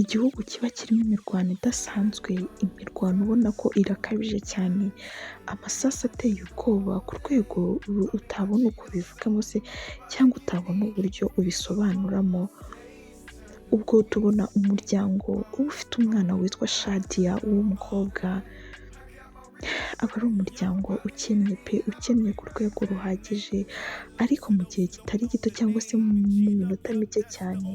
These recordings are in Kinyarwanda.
Igihugu kiba kirimo imirwano idasanzwe, imirwano ubona ko irakabije cyane, amasasu ateye ubwoba ku rwego utabona uko ubivugamo se cyangwa utabona uburyo ubisobanuramo. Ubwo tubona umuryango uba ufite umwana witwa Shadiya w'umukobwa, aba ari umuryango ukennye pe, ukennye ku rwego ruhagije, ariko mu gihe kitari gito cyangwa se mu minota mike cyane,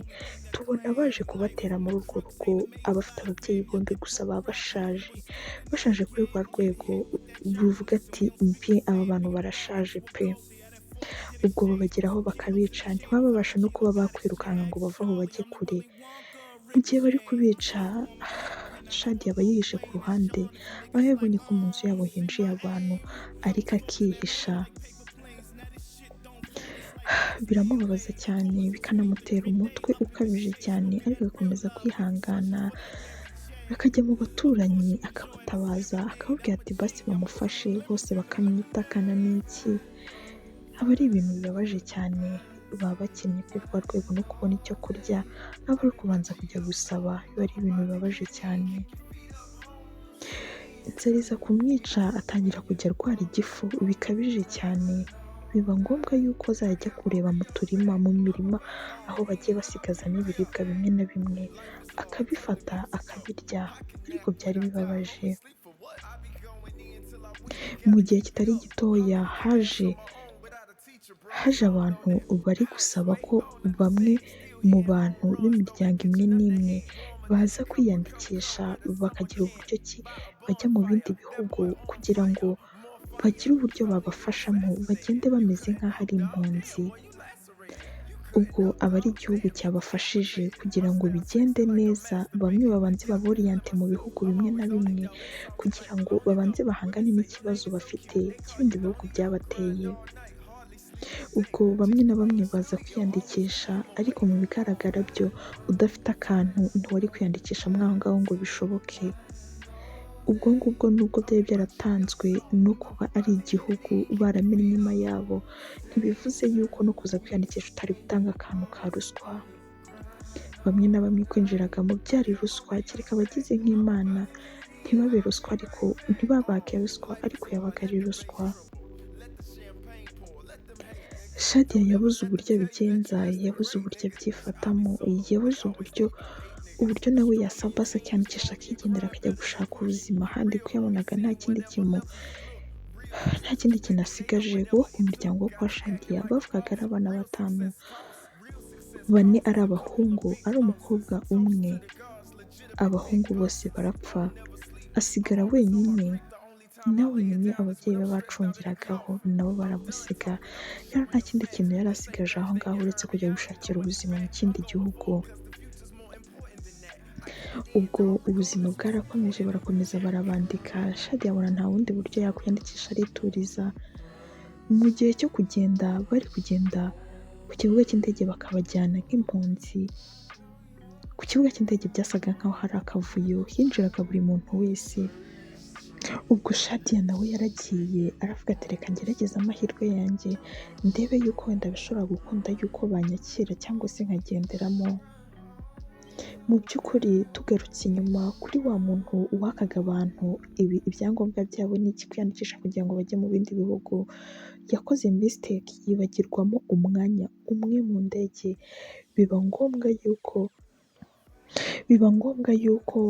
tubona baje kubatera muri urwo rugo, abafite ababyeyi bombi gusa baba bashaje, bashaje kuri rwa rwego ruvuga ati mbi aba bantu barashaje pe. Ubwo babageraho bakabica, ntibaba babasha no kuba bakwirukanka ngo bave aho bajye kure. Mu gihe bari kubica, Shadiya aba yihishe ku ruhande, aho yabonye ko mu nzu yabo hinjiye abantu ariko akihisha. Biramubabaza cyane, bikanamutera umutwe ukabije cyane, ariko agakomeza kwihangana, akajya mu baturanyi akabatabaza, akababwira ati basi bamufashe, bose bakamwitakana n'iki. Aba ari ibintu bibabaje cyane, baba bakennye kuri rwa rwego no kubona icyo kurya, aba ari kubanza kujya gusaba, biba ari ibintu bibabaje cyane. Inzara iza kumwica, atangira kujya arwara igifu bikabije cyane, biba ngombwa yuko azajya ajya kureba mu turima, mu mirima aho bagiye basigazamo ibiribwa bimwe na bimwe, akabifata akabirya, ariko byari bibabaje. Mu gihe kitari gitoya haje abantu bari gusaba ko bamwe mu bantu b'imiryango imwe n'imwe baza kwiyandikisha, bakagira uburyo ki bajya mu bindi bihugu kugira ngo bagire uburyo babafashamo, bagende bameze nk'aho ari impunzi. Ubwo aba ari igihugu cyabafashije kugira ngo bigende neza, bamwe babanze baboriyante mu bihugu bimwe na bimwe kugira ngo babanze bahangane n'ikibazo bafite cy'ibindi bihugu byabateye. Ubwo bamwe na bamwe baza kwiyandikisha, ariko mu bigaragara byo udafite akantu ntiwari kwiyandikisha mo aho ngaho ngo bishoboke. Ubwo ngubwo nubwo byari byaratanzwe no kuba ari igihugu baramennye inyuma yabo, ntibivuze yuko no kuza kwiyandikisha utari gutanga akantu ka ruswa. Bamwe na bamwe kwinjiragamo byari ruswa, kereka abagize nk'Imana ntibabe ruswa ariko ntibabake ruswa, ariko yabaga ari ruswa. Shadiya yabuze uburyo abigenza, yabuze uburyo abyifatamo, yabuze uburyo nawe yasaba se akiyandikisha akigendera akajya gushaka ubuzima ahandi, kuko yabonaga nta kindi kintu asigaje, kuko ku muryango wo kwa Shadiya bavugaga ari abana batanu, bane ari abahungu, ari umukobwa umwe, abahungu bose barapfa, asigara wenyine, na wenyine ababyeyi be bacungiragaho nabo baramusiga, rero nta kindi kintu yari asigaje aho ngaho uretse kujya gushakira ubuzima mu kindi gihugu. Ubwo ubuzima bwarakomeje, barakomeza barabandika, Shadiya abona nta bundi buryo yakwiyandikisha, arituriza. Mu gihe cyo kugenda, bari kugenda ku kibuga cy'indege bakabajyana nk'impunzi, ku kibuga cy'indege byasaga nkaho hari akavuyo, hinjiraga buri muntu wese. Ubwo Shadiya nawe yaragiye aravuga ati reka ngerageze amahirwe yanjye, ndebe yuko wenda bishobora gukunda yuko banyakira cyangwa se nkagenderamo. Mu by'ukuri tugarutse inyuma kuri wa muntu wakaga abantu ibi ibyangombwa byabo n'iki, kwiyandikisha kugira ngo bajye mu bindi bihugu, yakoze mistake yibagirwamo umwanya umwe mu ndege, biba ngombwa yuko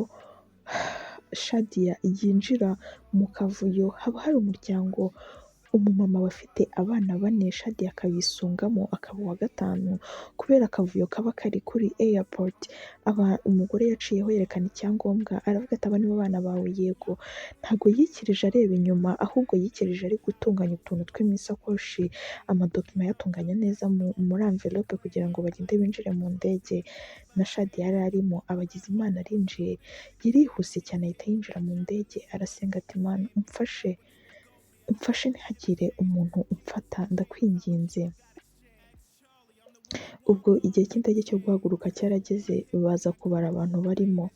Shadiya yinjira mu kavuyo, haba hari umuryango, umumama bafite abana bane, Shadiya akabisungamo akaba uwa gatanu, kubera akavuyo kaba kari kuri airport, umugore yaciyeho yerekana icyangombwa, aravuga ati aba nibo bana bawe? Yego. Ntabwo yikirije areba inyuma, ahubwo yikirije ari gutunganya utuntu twe mu isakoshi, amadocuments ayatunganya neza muri enveloppe kugira ngo bagende binjire mu ndege, na Shadiya yari arimo, abagize Imana arinjiye, yarihuse cyane ahita yinjira mu ndege, arasenga ati Mana umfashe, umfashe ntihagire umuntu umfata, ndakwinginze. Ubwo igihe cy'indege cyo guhaguruka cyarageze, baza kubara abantu barimo,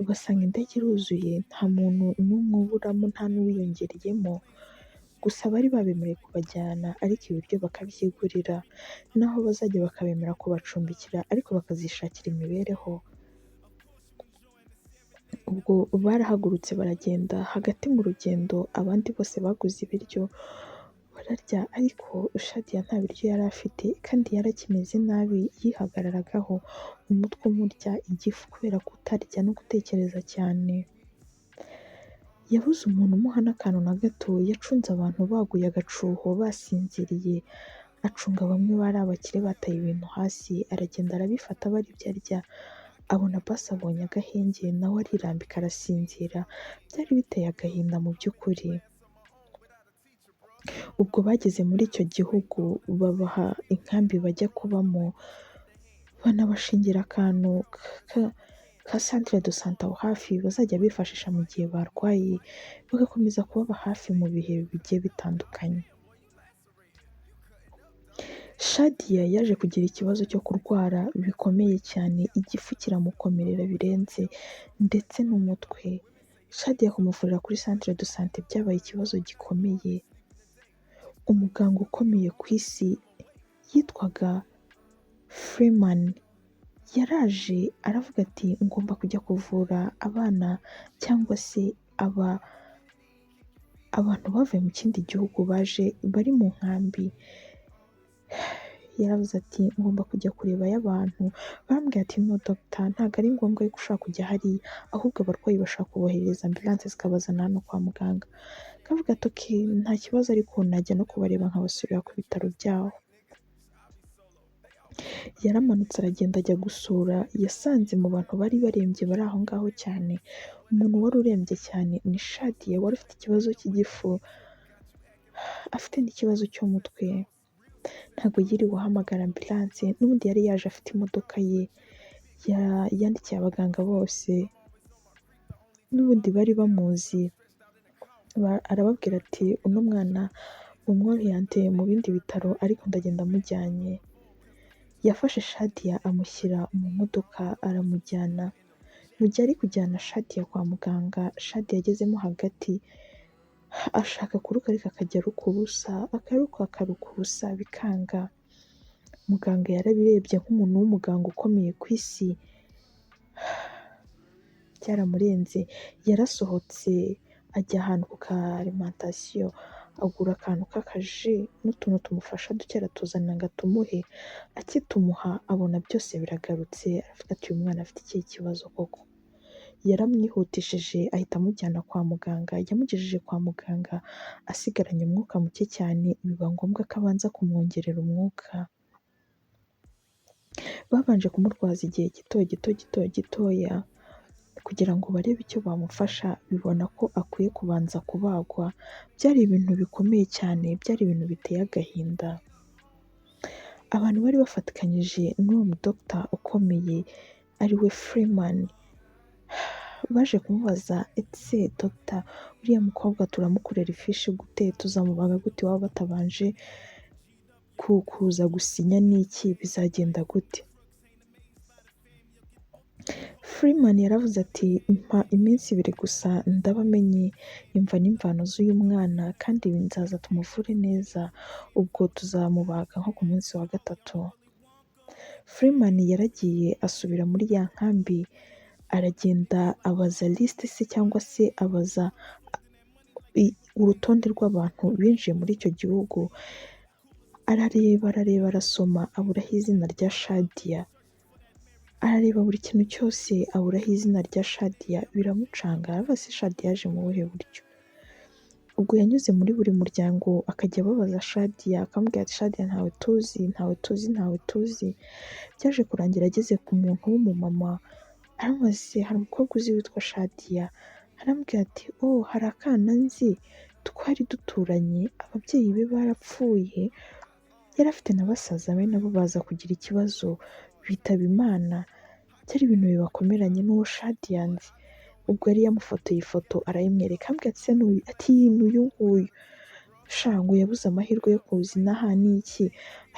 basanga indege iruzuye, nta muntu n'umwe uburamo, nta n'uwiyongereyemo, gusa bari babemereye kubajyana ariko ibiryo bakabyigurira, n'aho bazajya bakabemera kubacumbikira ariko bakazishakira imibereho. Ubwo barahagurutse baragenda, hagati mu rugendo abandi bose baguze ibiryo bararya, ariko Shadiya nta biryo yari afite kandi yari akimeze nabi, yihagararagaho, umutwe umurya, igifu kubera kutarya no gutekereza cyane. Yabuze umuntu umuha n'akantu na gato, yacunze abantu baguye agacuho basinziriye, acunga bamwe bari abakire bataye ibintu hasi, aragenda arabifata aba aribyo arya, abona basi abonye agahenge nawe arirambika arasinzira, byari biteye agahinda mu by'ukuri. Ubwo bageze muri icyo gihugu babaha inkambi bajya kubamo, banabashingira akantu ka centre de sante aho hafi bazajya bifashisha mu gihe barwaye, bagakomeza kubaba hafi mu bihe bigiye bitandukanye. Shadiya yaje kugira ikibazo cyo kurwara bikomeye cyane, igifu kiramukomerera birenze ndetse n'umutwe. Shadiya kumuvurira kuri centre de sante byabaye ikibazo gikomeye. Umuganga ukomeye ku isi yitwaga Freeman yaraje aravuga ati ngomba kujya kuvura abana cyangwa se abantu bavuye mu kindi gihugu baje bari mu nkambi. Yaravuze ati ngomba kujya kurebayo abantu, barambwira ati no doctor, ntabwo ari ngombwa yuko ushobora kujya hariya, ahubwo abarwayi bashobora kuboherereza ambulance zikabazana hano kwa muganga. Akavuga ati okay, nta kibazo ariko najya no kubareba nkabasubira ku bitaro byaho. Yaramanutse aragenda ajya gusura, yasanze mu bantu bari barembye bari aho ngaho cyane, umuntu wari urembye cyane ni Shadiya wari ufite ikibazo cy'igifu, afite n'ikibazo cy'umutwe. Ntabwo yiriwe ahamagara ambulance, n'ubundi yari yaje afite imodoka ye, yandikiye abaganga bose, n'ubundi bari bamuzi, arababwira ati uno mwana mumworiyante mu bindi bitaro ariko ndagenda mujyanye. Yafashe Shadiya amushyira mu modoka aramujyana, mu gihe ari kujyana Shadiya kwa muganga, Shadiya agezemo hagati ashaka kuruka ariko akajya aruka ubusa, akaruka akaruka ubusa bikanga. Muganga yarabirebye nk'umuntu w'umuganga ukomeye ku isi, byaramurenze, yarasohotse ajya ahantu ku ka alimentation agura akantu k'akaji n'utuntu tumufasha duke aratuzana ngo atumuhe, akitumuha abona byose biragarutse, aravuga ati uyu mwana afite ikihe kibazo koko? Yaramwihutishije ahita amujyana kwa muganga, yamugejeje kwa muganga asigaranye umwuka muke cyane, biba ngombwa ko abanza kumwongerera umwuka. Babanje kumurwaza igihe gito gito gito gitoya kugira ngo barebe icyo bamufasha, bibona ko akwiye kubanza kubagwa, byari ibintu bikomeye cyane, byari ibintu biteye agahinda. Abantu bari bafatikanyije n'uwo mudogita ukomeye ari we Freeman, baje kumubaza ese dogita uriya mukobwa turamukorera ifishi gute, tuzamubaga gute iwabo batabanje kuza gusinya n'iki, bizagenda gute? Freeman yaravuze ati mpa iminsi ibiri gusa ndaba menye imva n'imvano z'uyu mwana kandi nzaza tumuvure neza, ubwo tuzamubaga nko ku munsi wa gatatu. Freeman yaragiye asubira muri ya nkambi, aragenda abaza lisite se cyangwa se abaza urutonde rw'abantu binjiye muri icyo gihugu, arareba arareba arasoma aburaho izina rya Shadiya, arareba buri kintu cyose aburaho izina rya Shadiya biramucanga, aravuga se Shadiya yaje mu buhe buryo? Ubwo yanyuze muri buri muryango akajya ababaza Shadiya akamubwira ati Shadiya ntawe tuzi, ntawe tuzi, ntawe tuzi. Byaje kurangira ageze ku muntu w'umumama aramubaza ese hari umukobwa uzi witwa Shadiya? Aramubwira ati oh hari akana nzi twari duturanye, ababyeyi be barapfuye, yari afite na basaza be nabo baza kugira ikibazo bitaba Imana, byari ibintu bibakomeranye n'uwo Shadiya nzi. Ubwo yari yamufotoye ifoto arayimwereka aramubwira ati se n'uyu? Ati ni uyu nguyu. Sha ngo yabuze amahirwe yo kuza inaha n'iki,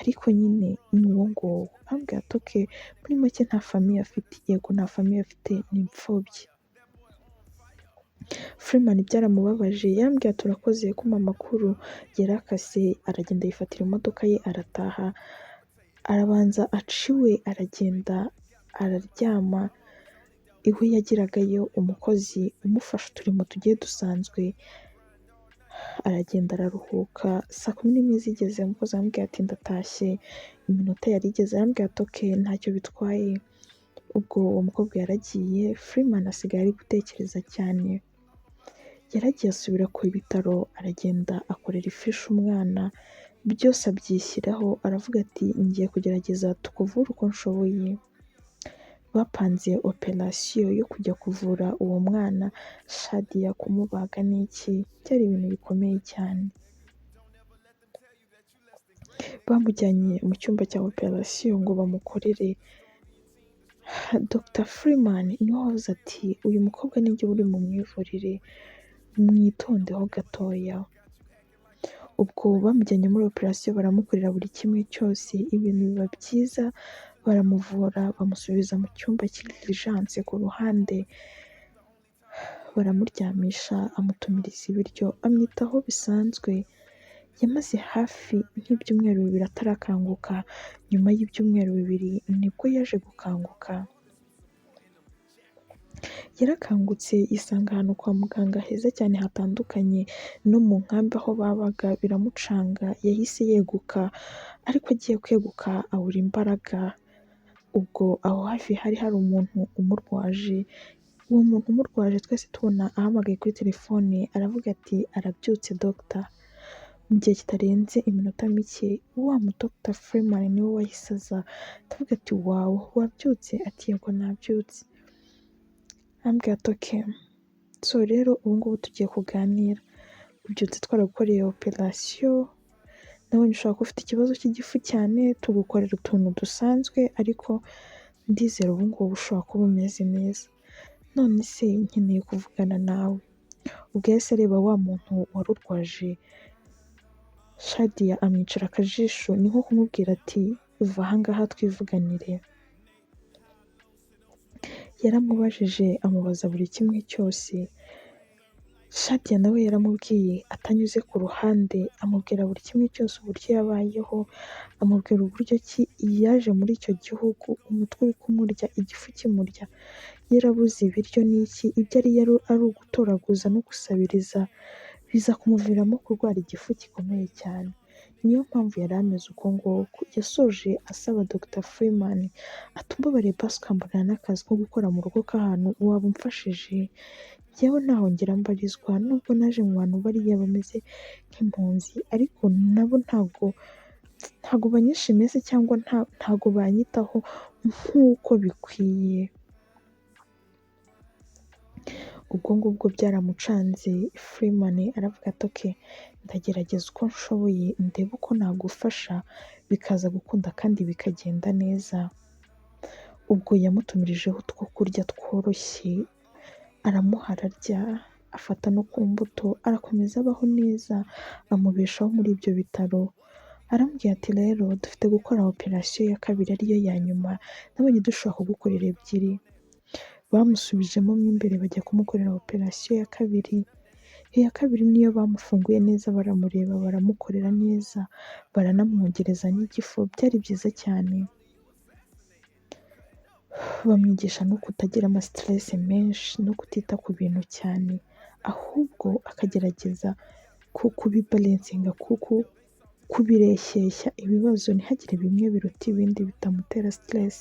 ariko nyine ni uwo nguwo. Arambwira ati okay, muri make nta famille afite, yego nta famille afite ni imfubyi. Freeman byaramubabaje yarambwiye ati urakoze kumpa amakuru, yarakase aragenda yifatira imodoka ye arataha, arabanza aca iwe aragenda araryama, Iwe yagiragayo umukozi umufasha uturimo tugiye dusanzwe, aragenda araruhuka, saa 11 zigeze umukozi aramubwira ati ndatashye, iminota yari igeze arambwira ati okay ntacyo bitwaye. Ubwo uwo mukobwa yaragiye, Freeman asigaye ari gutekereza cyane. Yaragiye asubira ku bitaro, aragenda akorera ifishi umwana, byose abyishyiraho, aravuga ati ngiye kugerageza tukuvure uko nshoboye. Bapanze operasiyo yo kujya kuvura uwo mwana Shadiya, kumubaga n'iki, byari ibintu bikomeye cyane. Bamujyanye mu cyumba cya operasiyo ngo bamukorere. Dr Freeman niwe wavuze ati uyu mukobwa nijye uri bumwivurire, mwitondeho gatoya. Ubwo bamujyanye muri operasiyo baramukorera buri kimwe cyose, ibintu biba byiza, baramuvura bamusubiza mu cyumba cy'urgence ku ruhande, baramuryamisha, amutumiriza ibiryo, amwitaho bisanzwe. Yamaze hafi nk'ibyumweru 2 atarakanguka, nyuma y'ibyumweru 2 nibwo yaje gukanguka. Yarakangutse yisanga ahantu kwa muganga heza cyane hatandukanye no mu nkambi aho babaga, biramucanga, yahise yeguka, ariko agiye kweguka abura imbaraga. Ubwo aho hafi hari hari umuntu umurwaje, uwo muntu umurwaje twese tubona ahamagaye kuri telefone, aravuga ati arabyutse doctor. Mu gihe kitarenze iminota mike wa mu Dr Freeman niwe wahise aza, ndavuga ati wow wabyutse? Ati yego nabyutse. Arambwira ati okay, so rero ubu ngubu tugiye kuganira, ubyutse twaragukoreye operasiyo, nabonye ushobora kuba ufite ikibazo cy'igifu cyane, tugukorera utuntu dusanzwe, ariko ndizera ubu ngubu ushobora kuba umeze neza. None se nkeneye kuvugana nawe. Ubwo yahise areba wa muntu wari urwaje Shadiya amwicira akajisho, ni nko kumubwira ati va aha ngaha twivuganire. Yaramubajije amubaza buri kimwe cyose, Shadiya nawe yaramubwiye atanyuze ku ruhande, amubwira buri kimwe cyose uburyo yabayeho, amubwira uburyo ki yaje muri icyo gihugu umutwe uri kumurya, igifu kimurya, yarabuze ibiryo n'iki, ibyo ariye ari ugutoraguza no gusabiriza, biza kumuviramo kurwara igifu gikomeye cyane. Niyo mpamvu yari ameze uko nguko. Yasoje asaba Dr Freeman ati umbabariye basi ukambonera n'akazi ko gukora mu rugo k'ahantu waba umfashije, njyewe ntaho ngira mbarizwa nubwo naje mu bantu bariya bameze nk'impunzi, ariko nabo ntago banyishimiye se cyangwa ntago banyitaho nk'uko bikwiye. Ubwo ngubwo byaramucanze, Freeman aravuga ati okay ndagerageza uko nshoboye ndebe uko nagufasha bikaza gukunda kandi bikagenda neza. Ubwo yamutumirijeho utwo kurya tworoshye, aramuha ararya, afata no ku mbuto, arakomeza abaho neza, amubeshaho muri ibyo bitaro. Aramubwira ati rero dufite gukora operasiyo ya kabiri ariyo ya nyuma, nabonye dushobora kugukorera ebyiri. Bamusubijemo mo imbere bajya kumukorera operasiyo ya kabiri, iya kabiri niyo bamufunguye neza baramureba baramukorera neza, baranamwogereza n'igifu, byari byiza cyane. Bamwigisha no kutagira amasiterese menshi no kutita ku bintu cyane, ahubwo akagerageza kubibalancinga, kubireshyeshya ibibazo ntihagire bimwe biruta ibindi bitamutera stress.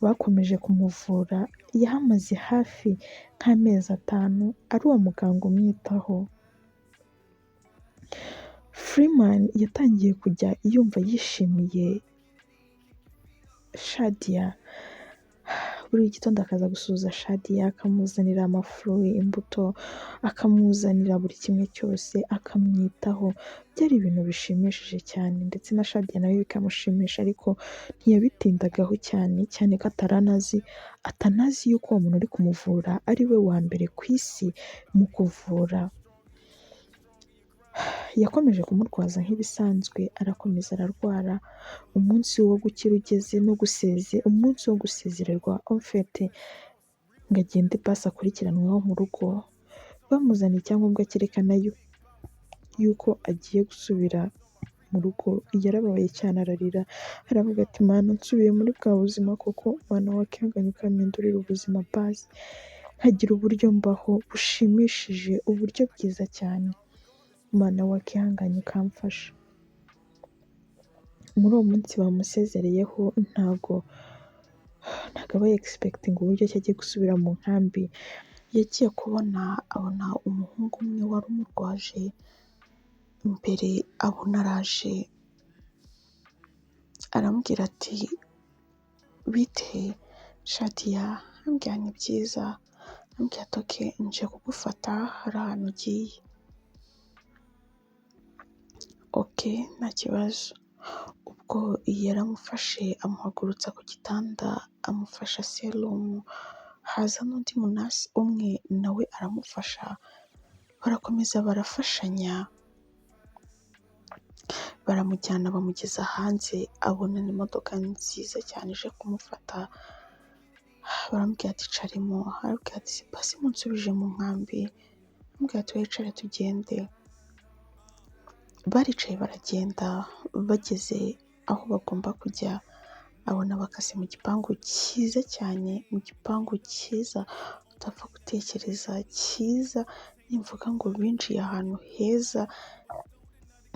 Bakomeje kumuvura, yahamaze hafi nk'amezi 5 ari uwo muganga umwitaho. Freeman yatangiye kujya yumva yishimiye Shadiya, buri gitondo akaza gusuhuza Shadiya, akamuzanira amafruits, imbuto, akamuzanira buri kimwe cyose, akamwitaho, byari ibintu bishimishije cyane ndetse na Shadiya nawe bikamushimisha, ariko ntiyabitindagaho cyane, cyane ko atari atanazi yuko uwo muntu uri kumuvura ari we wa mbere ku isi mu kuvura. Yakomeje kumurwaza nk'ibisanzwe, arakomeza ararwara, umunsi wo gukira ugeze no guseze, umunsi wo gusezererwa en fait ngo agende basi akurikiranweho mu rugo, bamuzaniye icyangombwa cyerekana yuko agiye gusubira mu rugo yarababaye cyane ararira, aravuga ati Mana nsubiye muri bwa buzima koko, Mana wakihanganye ukampindurira ubuzima basi, nkagira uburyo mbaho bushimishije, uburyo bwiza cyane, Mana wakihanganye ukamfasha. Muri uwo munsi bamusezereyeho ntago aba yegisipekitinga uburyo ki agiye gusubira mu nkambi, yagiye kubona abona umuhungu umwe wari umurwaje imbere, abona araje aramubwira ati bite Shadiya, arambwira ni byiza, arambwira ati okay nje kugufata hari ahantu ugiye, okay nta kibazo. Ubwo yaramufashe amuhagurutsa ku gitanda amufasha serumu, haza n'undi munasi umwe nawe aramufasha, barakomeza barafashanya, baramujyana bamugeza hanze, abona n'imodoka nziza cyane ije kumufata, baramubwira ati icaremo, arababwira ati basi munsubije mu nkambi, aramubwira ati wicare tugende. Baricaye baragenda, bageze aho bagomba kujya, abona bakase mu gipangu cyiza cyane, mu gipangu cyiza utapfa gutekereza cyiza, nimvuga ngo binjiye ahantu heza,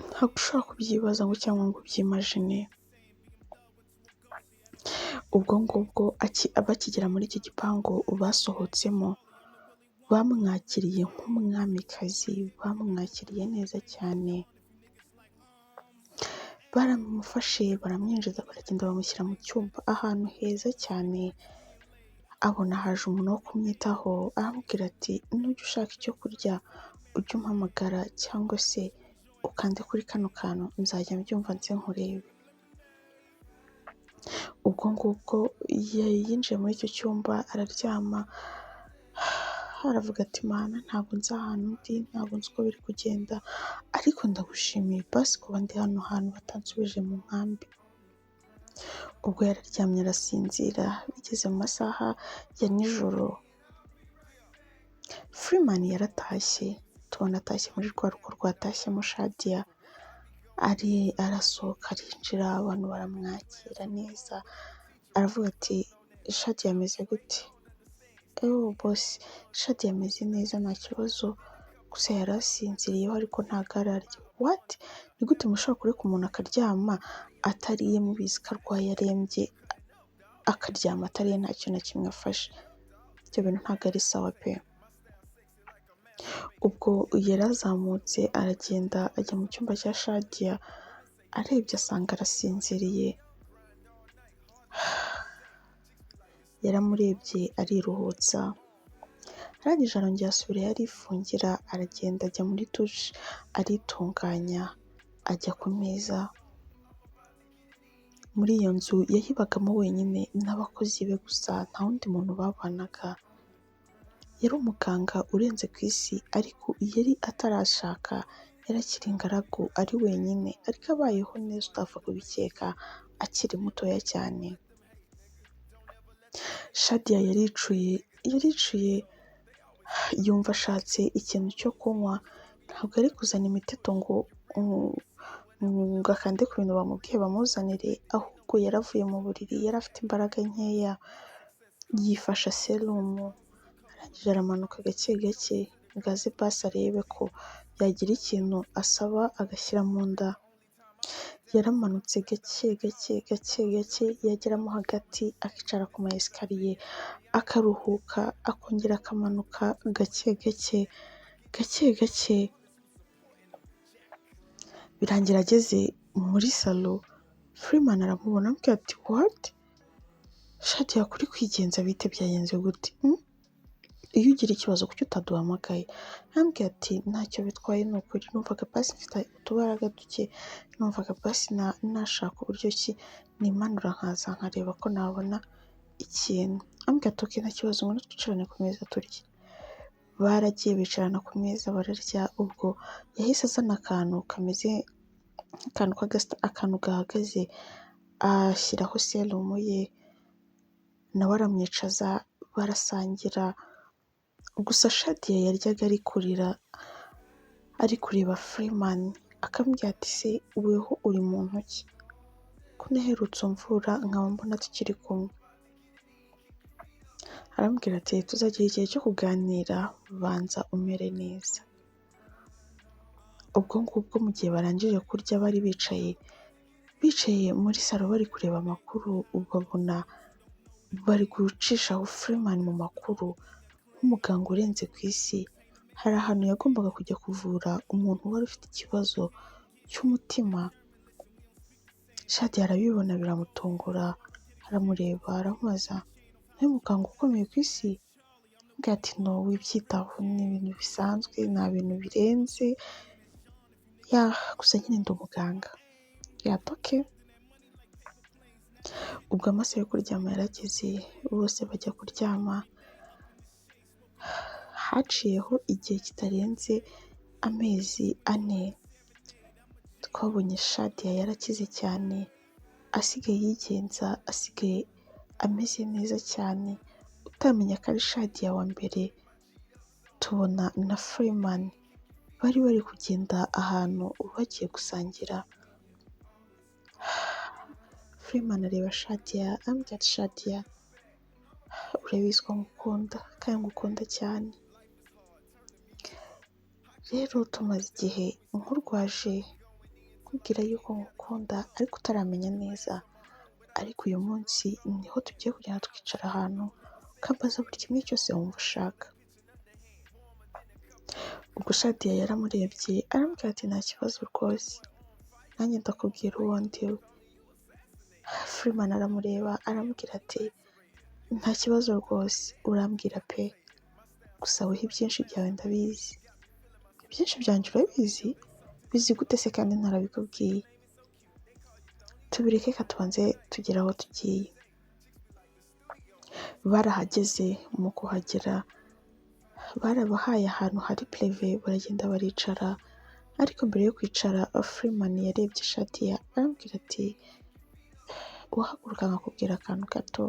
ntabwo ushobora kubyibaza ngo cyangwa ngo ubyimajine. Ubwo ngubwo bakigera muri icyo gipangu basohotsemo, bamwakiriye nk'umwamikazi, bamwakiriye neza cyane, baramufashe baramwinjiza baragenda bamushyira mu cyumba ahantu heza cyane, abona haje umuntu wo kumwitaho, aramubwira ati nujya ushaka icyo kurya ujye umpamagara cyangwa se ukande kuri kano kantu nzajya mbyumva nze nkurebe. Ubwo ngubwo yinjiye muri icyo cyumba araryama, aravuga ati Mana ntabwo nzi ahantu ndi, ntabwo nzi uko biri kugenda, ariko ndagushimiye basi kuba ndi hano hantu batansubije mu nkambi. Ubwo yararyamye arasinzira, bigeze mu masaha ya nijoro, Freeman yaratashye, tubona atashye muri rwa rugo rwatashyemo Shadiya, arasohoka arinjira, abantu baramwakira neza, aravuga ati Shadiya ameze gute? Ewe bosi, Shadiya ameze neza nta kibazo, gusa yari asinziriyeho ariko ntabwo ararya. What? Ni gute mushobora kureka umuntu akaryama atariye mubizi ko arwaye arembye, akaryama atariye nta kintu na kimwe afashe? Ibyo bintu ntabwo ari sawa pe. Ubwo yarazamutse aragenda ajya mu cyumba cya Shadiya, arebye asanga arasinziriye, yaramurebye ariruhutsa, arangije arongera asubirayo arifungira, aragenda ajya muri dushe aritunganya, ajya ku meza. Muri iyo nzu yayibagamo wenyine n'abakozi be gusa, nta wundi muntu babanaga. Yari umuganga urenze ku isi ariko yari atarashaka, yari akiri ingaragu ari wenyine, ariko abayeho neza utapfa kubikeka, akiri mutoya cyane. Shadiya yaricuye yumva ashatse ikintu cyo kunywa, ntabwo ari kuzana imiteto ngo akande ku bintu bamubwiye bamuzanire, ahubwo yaravuye mu buriri, yari afite imbaraga nkeya, yifasha serumu, arangije aramanuka gake gake ngo aze basi arebe ko yagira ikintu asaba agashyira mu nda. Yaramanutse gake gake gake gake, yageramo hagati akicara ku ma esikariye akaruhuka, akongera akamanuka gake gake gake gake, birangira ageze muri salo, Freeman aramubona aramubwira ati what? Shadiya kuri kwigenza bite byagenze gute? Iyo ugira ikibazo kuki utaduhamagaye? Arambwira ati ntacyo bitwaye ni ukuri, numvaga basi mfite utubaraga duke, numvaga basi nashaka uburyo ki nimanura nkaza nkareba ko nabona ikintu. Arambwira ati okay nta kibazo ngwino twicarane ku meza turye. Baragiye bicarana ku meza bararya, ubwo yahise azana akantu kameze nk'akantu akantu gahagaze, ashyiraho serumu ye, nawe aramwicaza barasangira, gusa Shadiya yaryaga ari kurira, ari kureba Freeman. Akambwira ati se weho uri muntu ki? Ko naherutse umvura nkaba mbona tukiri kumwe. Arambwira ati tuzagira igihe cyo kuganira, banza umere neza. Ubwo ngubwo mu gihe barangije kurya bari bicaye muri salo bari kureba amakuru, babona bari gucishaho Freeman mu makuru nk'umuganga urenze ku isi. Hari ahantu yagombaga kujya kuvura umuntu wari ufite ikibazo cy'umutima. Shadia arabibona biramutungura, aramureba aramubaza, niwe muganga ukomeye ku isi? Aramubwira ati no wibyitaho, ni ibintu bisanzwe, nta bintu birenze, gusa nyine ndi umuganga. Ati okay. Ubwo amasaha yo kuryama yarageze, bose bajya kuryama. Haciyeho igihe kitarenze amezi 4, twabonye Shadia yarakize cyane, asigaye yigenza, asigaye ameze neza cyane, utamenya ko ari Shadia wa mbere. Tubona na Freeman bari bari kugenda ahantu bagiye gusangira. Freeman areba Shadia aramubwira ati Shadia urabizi ko ngukunda kandi ngukunda cyane, rero tumaze igihe nkurwaje nkubwira yuko ngukunda ariko utaramenya neza, ariko uyu munsi niho tugiye kugenda twicara ahantu ukambaza buri kimwe cyose wumva ushaka. Ubwo Shadia yaramurebye aramubwira ati nta kibazo rwose, nanjye ndakubwira uwo ndiwe. Freeman aramureba aramubwira ati nta kibazo rwose urambwira pe, gusa weho ibyinshi byawe ndabizi. Ibyinshi byanjye urabizi? Bizi gute se kandi ntarabikubwiye? Tubireke reka tubanze tugere aho tugiye. Barahageze, mu kuhagera barabahaye ahantu hari privé, baragenda baricara, ariko mbere yo kwicara Freeman yarebye Shadia aramubwira ati uhaguruka nkakubwira akantu gato.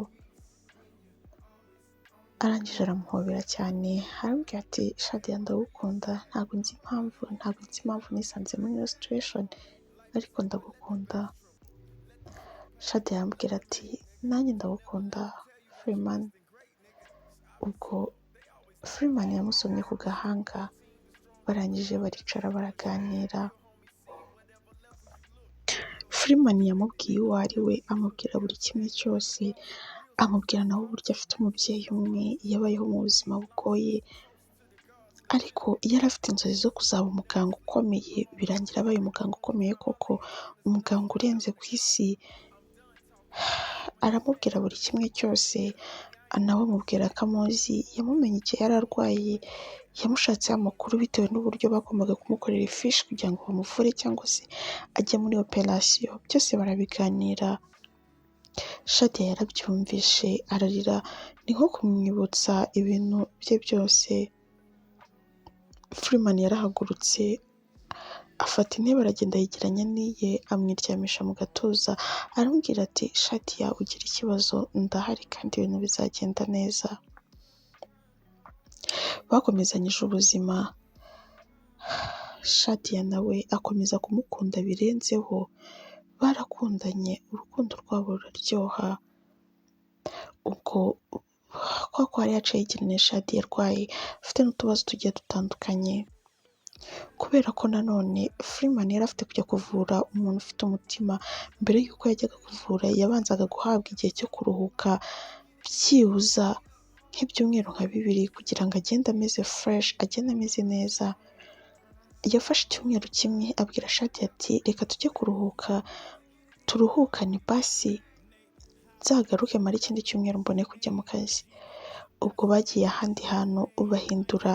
Arangije aramuhobera cyane aramubwira ati Shadia ndagukunda, ntabwo nzi impamvu, ntabwo nzi impamvu nisanze muri iyo situation, ariko ndagukunda. Shadia aramubwira ati nanjye ndagukunda Freeman. Ubwo Freeman yamusomye ku gahanga, barangije baricara baraganira. Freeman yamubwiye uwo ari we, amubwira buri kimwe cyose, amubwira nawe uburyo afite umubyeyi umwe, yabayeho mu buzima bugoye, ariko yari afite inzozi zo kuzaba umuganga ukomeye, birangira abaye umuganga ukomeye koko, umuganga urenze ku isi. Aramubwira buri kimwe cyose, nawe amubwira ko amuzi, yamumenye igihe yari arwaye, yamushatseho amakuru bitewe n'uburyo bagombaga kumukorera ifishi kugira ngo bamuvure cyangwa se ajye muri operasiyo, byose barabiganira. Shadia yarabyumvishe ararira, ni nko kumwibutsa ibintu bye byose. Freeman yarahagurutse afata intebe aragenda yegeranya n'iye, amwiryamisha mu gatuza, aramubwira ati Shadia ugira ikibazo ndahari kandi ibintu bizagenda neza. Bakomezanyije ubuzima, Shadia nawe akomeza kumukunda birenzeho, barakundanye urukundo rwabo ruraryoha. Ubwo kwa ko hari haciyeho igihe Shadia arwaye afite n'utubazo tugiye dutandukanye, kubera ko nanone Freeman yari afite kujya kuvura umuntu ufite umutima, mbere y'uko yajyaga kuvura yabanzaga guhabwa igihe cyo kuruhuka byibuza nk'ibyumweru nka 2 kugira ngo agende ameze fresh, agende ameze neza. Yafashe icyumweru kimwe abwira Shadia ati reka tujye kuruhuka, turuhukane basi nzagaruke mare ikindi cyumweru mbone kujya mu kazi. Ubwo bagiye ahandi hantu bahindura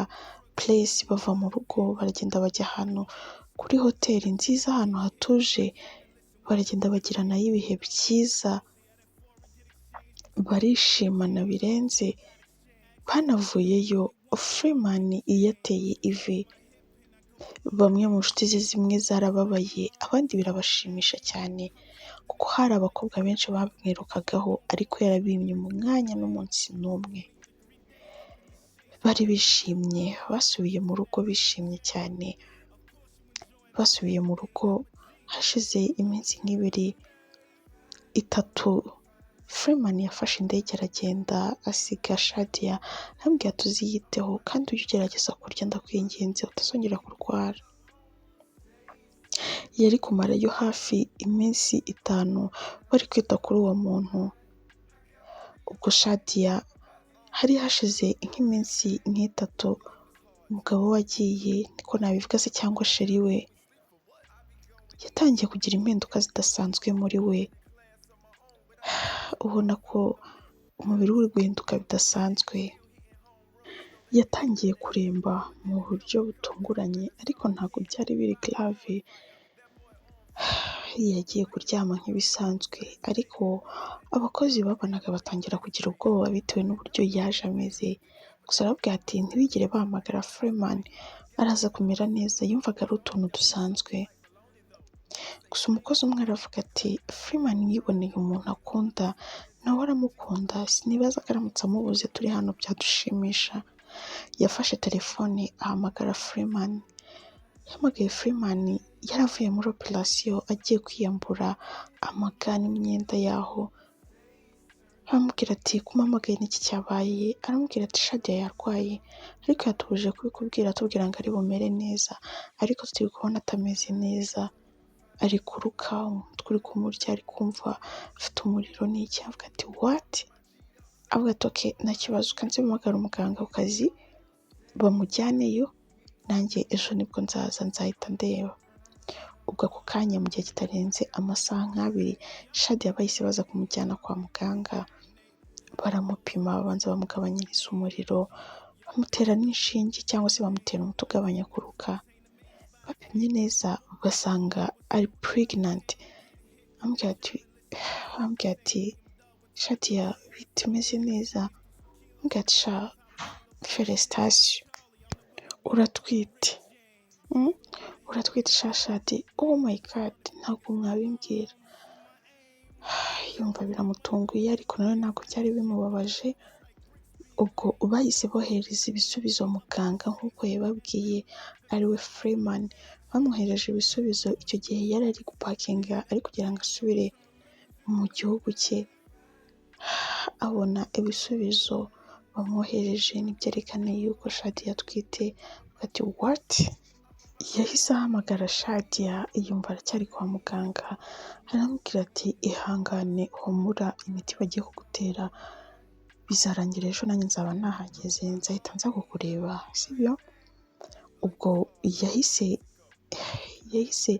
place, bava mu rugo baragenda bajya ahantu kuri hoteli nziza, ahantu hatuje, baragenda bagiranayo ibihe byiza, barishimana birenze. Banavuyeyo Freeman yateye ivi, bamwe mu nshuti ze zimwe zarababaye, abandi birabashimisha cyane kuko hari abakobwa benshi bamwirukagaho ariko yarabimye umwanya n'umunsi n'umwe. Bari bishimye, basubiye mu rugo bishimye cyane, Basubiye mu rugo hashize iminsi nk'ibiri, itatu, Freeman yafashe indege aragenda, asiga Shadia, arambwira ati: "Uziyiteho kandi ujye ugerageza kurya, ndakwinginze, utazongera kurwara." Yari kumarayo hafi iminsi 5 bari kwita kuri uwo muntu. Ubwo Shadia hari hashize nk'iminsi nk'itatu umugabo we agiye, niko nabivuga se, cyangwa chéri we, yatangiye kugira impinduka zidasanzwe muri we, ubona ko umubiri we uri guhinduka bidasanzwe. Yatangiye kuremba mu buryo butunguranye, ariko ntabwo byari biri grave. Yagiye kuryama nk'ibisanzwe, ariko abakozi babonaga batangira kugira ubwoba bitewe n'uburyo yaje ameze. Gusa arababwira ati: "Ntibigire bahamagara Freeman, araza kumera neza." Yumvaga ari utuntu dusanzwe. Gusa umukozi umwe aravuga ati: "Freeman yiboneye umuntu akunda, nawe aramukunda, sinibaza ko aramutse amubuze turi hano byadushimisha." Yafashe telefone ahamagara Freeman. Yahamagaye Freeman yari avuye muri operasiyo, agiye kwiyambura amaga n'imyenda yaho. Aramubwira ati: "Kumpamagaye n'iki cyabaye?" Aramubwira ati: "Shadia yarwaye, ariko yatubujije kubikubwira, atubwira ngo ari bumere neza, ariko turi kubona atameze neza, ari kuruka, umutwe uri kumurya, ari kumva afite umuriro n'iki." Avuga ati: "What?" Avuga ati: "Okay, nta kibazo, kanze mpamagare umuganga ku kazi bamujyaneyo, nanjye ejo nibwo nzaza nzahita ndeba." Ubwo ako kanya, mu gihe kitarenze amasaha nk'abiri, Shadia bahise baza kumujyana kwa muganga, baramupima, babanza bamugabanyiriza umuriro, bamutera n'inshinge cyangwa se bamutera umuti ugabanya kuruka. Bapimye neza basanga ari pregnant. Arambwira ati: "Shadia, bite, umeze neza?" Arambwira ati: "Sha, félicitations, uratwite, uratwite sha." Shadi: "Oh my God, ntabwo mwabimbwira." Yumva biramutunguye, ariko nanone ntabwo byari bimubabaje. Ubwo bahise bohereza ibisubizo muganga nk'uko yababwiye, ariwe Freeman. Bamwohereje ibisubizo, icyo gihe yari ari gupakinga, ari kugira ngo asubire mu gihugu cye. Abona ibisubizo bamwohereje nibyerekana yuko Shadia atwite. Ati: "What?" Yahise ahamagara Shadia, yumva aracyari kwa muganga, aramubwira ati: "Ihangane, humura, imiti bagiye kugutera bizarangira ejo, nanjye nzaba nahageze, nzahita nza kukureba, sibyo?" Ubwo yahise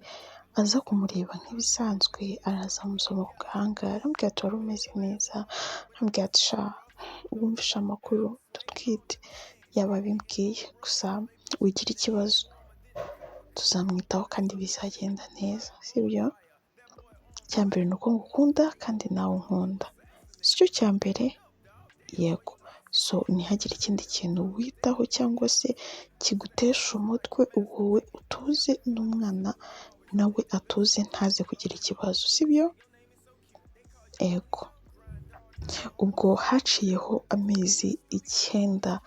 aza kumureba nk'ibisanzwe, araza amusoma ku gahanga, aramubwira ati: "Wari umeze neza?" Aramubwira ati: "Sha, wumvishe amakuru, ndatwite, yaba abimbwiye, gusa wigira ikibazo, tuzamwitaho kandi bizagenda neza, sibyo? Icya mbere ni uko ngukunda kandi nawe unkunda, sicyo cya mbere? Yego. So ntihagire ikindi kintu witaho cyangwa se kigutesha umutwe, wowe utuze n'umwana nawe atuze, ntaze kugira ikibazo, sibyo? Ego." Ubwo haciyeho amezi 9,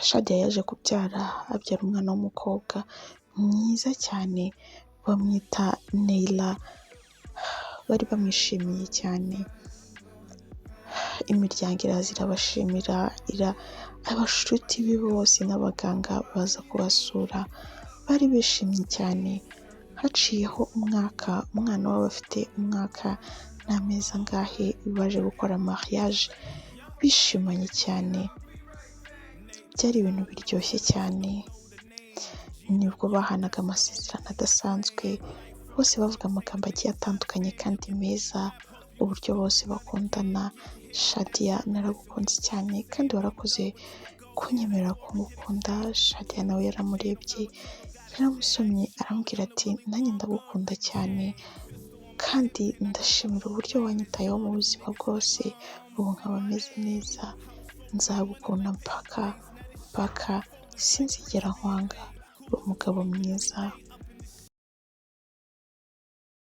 Shadia yaje kubyara, abyara umwana w'umukobwa mwiza cyane, bamwita Neila. Bari bamwishimiye cyane. Imiryango iraza irabashimira, abashuti be bose n'abaganga baza kubasura, bari bishimye cyane. Haciyeho umwaka, umwana wabo afite umwaka n'amezi angahe, baje gukora mariage bishimanye cyane, byari ibintu biryoshye cyane. Nibwo bahanaga amasezerano adasanzwe, bose bavuga amagambo agiye atandukanye kandi meza, uburyo bose bakundana. "Shadia, naragukunze cyane kandi warakoze kunyemerera ko ngukunda." Shadia nawe yaramurebye, yaramusomye, aramubwira ati: "Nanjye ndagukunda cyane kandi ndashimira uburyo wanyitayeho mu buzima bwose, ubu nkaba meze neza. Nzagukunda mpaka mpaka, sinzigera nkwanga, uri umugabo mwiza."